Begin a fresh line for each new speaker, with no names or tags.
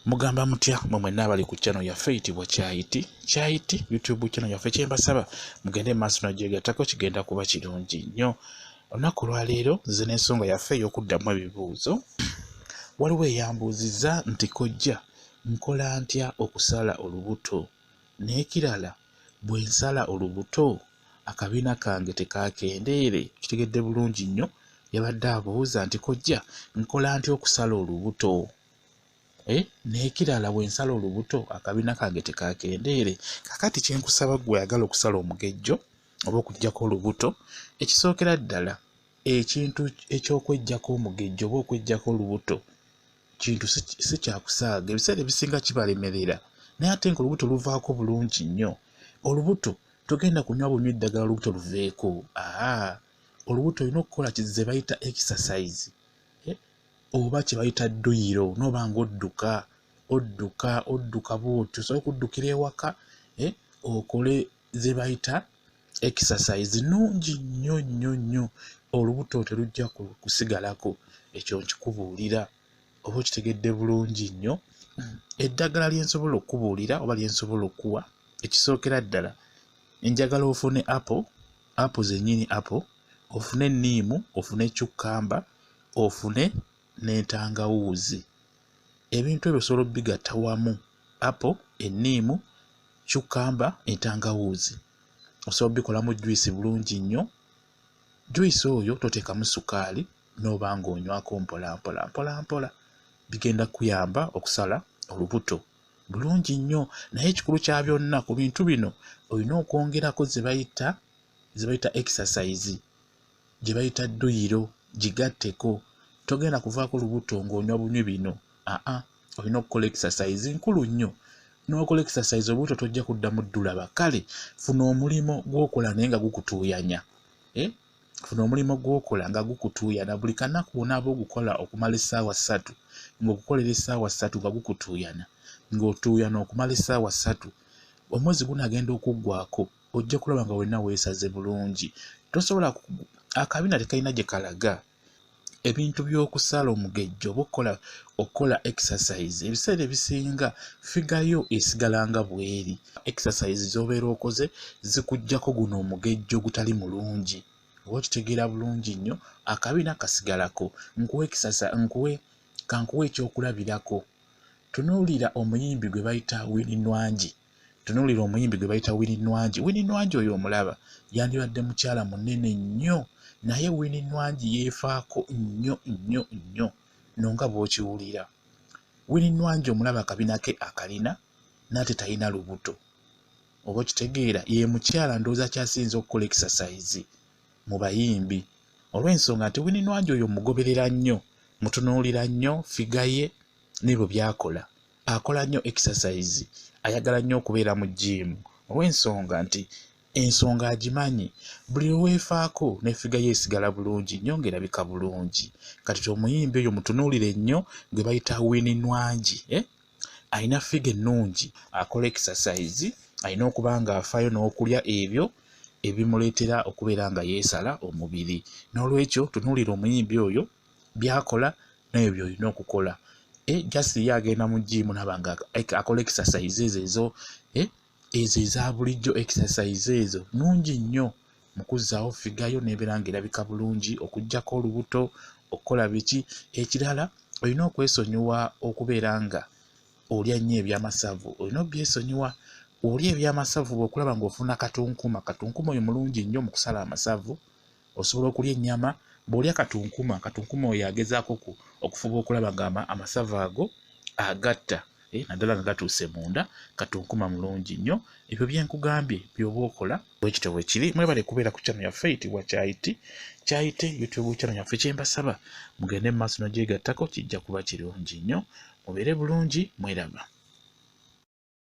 Mugamba mutya mwe mwenna abali ku channel yaffe eyitibwa Kyayiti Kyayiti YouTube channel yaffe? Kyembasaba mugende maaso nogyegattako, kigenda kuba kirungi nnyo. Olunaku olwaleero nze n'ensonga yaffe ey'okuddamu ebibuuzo. Waliwo eyambuuzizza nti, kojja, nkola ntya okusala olubuto? N'ekirala, bwe nsala olubuto akabina kange tekakendeere? Kitegedde bulungi nnyo. Yabadde abuuza nti, kojja, nkola ntya okusala olubuto? N'ekirala, bwe nsala olubuto akabina kange tekakendeere? Kakati kyenkusaba ggwe ayagala okusala omugejjo oba okuggyako olubuto, ekisookera ddala, ekintu eky'okweggyako omugejjo oba okweggyako olubuto kintu si kyakusaaga. Ebiseera ebisinga kibalemerera, naye ate nga olubuto luvaako bulungi nnyo. Olubuto togenda kunywa bunywa eddagala olubuto luveeko. Aa, olubuto olina okukola ze bayita exercise, oba kye bayita dduyiro, n'oba ng'odduka odduka odduka bw'otyo, osobola okuddukira ewaka, okole ze bayita exercise nnungi nnyo nnyo nnyo. Olubuto terujja kusigalako, ekyo nkikubuulira. Oba okitegedde bulungi nnyo. Eddagala lye nsobola okukubuulira oba lye nsobola okukuwa, ekisookera ddala, njagala ofune apple, apple zennyini apple, ofune enniimu, ofune cucumber, ofune n'entangawuuzi. Ebintu ebyo osobola obbigatta wamu: apple, enniimu, cucumber, entangawuuzi. Osobola obbikolamu juice bulungi nnyo. Juice oyo toteekamu sukaali, n'oba ng'onywako mpola mpola mpola mpola, bigenda kukuyamba okusala olubuto bulungi nnyo. Naye ekikulu kya byonna ku bintu bino, olina okwongerako ze bayita exercise, gye bayita dduyiro, gigatteko. Togenda kuvaako lubuto ng'onywa bunywi bino. Aa, olina okukola exercise nkulu nnyo. N'okola exercise, olubuto tojja kuddamu ddulaba. Kale funa omulimu gw'okola naye nga gukutuuyanya, eh? Funa omulimu gw'okola nga gukutuuyana buli kanaku. Onaaba ogukola okumala essaawa 3, ng'ogukolera essaawa 3 nga gukutuuyana, ng'otuuyana okumala essaawa 3, omwezi gunaagenda okuggwako, ojja kulaba nga wenna weesaze bulungi. Tosobola, akabina tekalina gye kalaga. Ebintu by'okusala omugejjo oba okukola exercise, ebiseera ebisinga figure yo esigala nga bw'eri. Exercise z'obeera okoze zikuggyako guno omugejjo gutali mulungi. Oba okitegeera bulungi nnyo, akabina kasigalako. Nkuwe ekisasa, nkuwe, kankuwe ekyokulabirako. Tunuulira omuyimbi gwe bayita Winnie Nwangi. Tunuulira omuyimbi gwe bayita Winnie Nwangi. Winnie Nwangi oyo omulaba, yandibadde mukyala munene nnyo, naye Winnie Nwangi yeefaako nnyo nnyo nnyo. No nga bw'okiwulira, Winnie Nwangi omulaba, akabina ke akalina, n'ate talina lubuto. Oba okitegeera, ye mukyala ndowooza kyasinza okukola exercise mu bayimbi, olw'ensonga nti Winnie Nwangi oyo mugoberera nnyo, mutunuulira nnyo figure ye n'ebyo by'akola. Akola nnyo exercise, ayagala nnyo okubeera mu gym, olw'ensonga nti ensonga agimanyi, buli lwe weefaako ne figure ye esigala bulungi nnyo, ng'erabika bulungi. Kati omuyimbi oyo mutunuulire nnyo gwe bayita Winnie Nwangi, eh? Alina figure ennungi, akola exercise, alina okuba ng'afaayo n'okulya ebyo ebimuleetera okubeera nga yeesala omubiri. N'olwekyo tunuulira omuyimbi oyo by'akola n'ebyo by'olina okukola. Just ye agenda mu gym n'aba nga akola exercise ezo ezo eza bulijjo. Exercise ezo nnungi nnyo mu kuzzaawo figure yo n'ebeera ng'erabika bulungi, okuggyako olubuto, okukola biki. Ekirala, olina okwesonyiwa okubeera nga olya nnyo ebyamasavu. Olina obyesonyiwa. Olya ebyamasavu bw'okulaba ng'ofuna katunkuma. Katunkuma oyo mulungi nnyo mu kusala amasavu. Osobola okulya ennyama, bw'olya katunkuma, katunkuma oyo agezaako okufuba okulaba nga amasavu ago agatta, naddala nga gatuuse munda. Katunkuma mulungi nnyo. Ebyo bye nkugambye by'oba okola, bwe kityo bwe kiri. Mwebale kubeera ku channel yaffe eyitibwa Kyayiti Kyayite YouTube channel yaffe. Kyembasaba mugende mu maaso n'ogyegattako, kijja kuba kirungi nnyo. Mubeere bulungi, mweraba.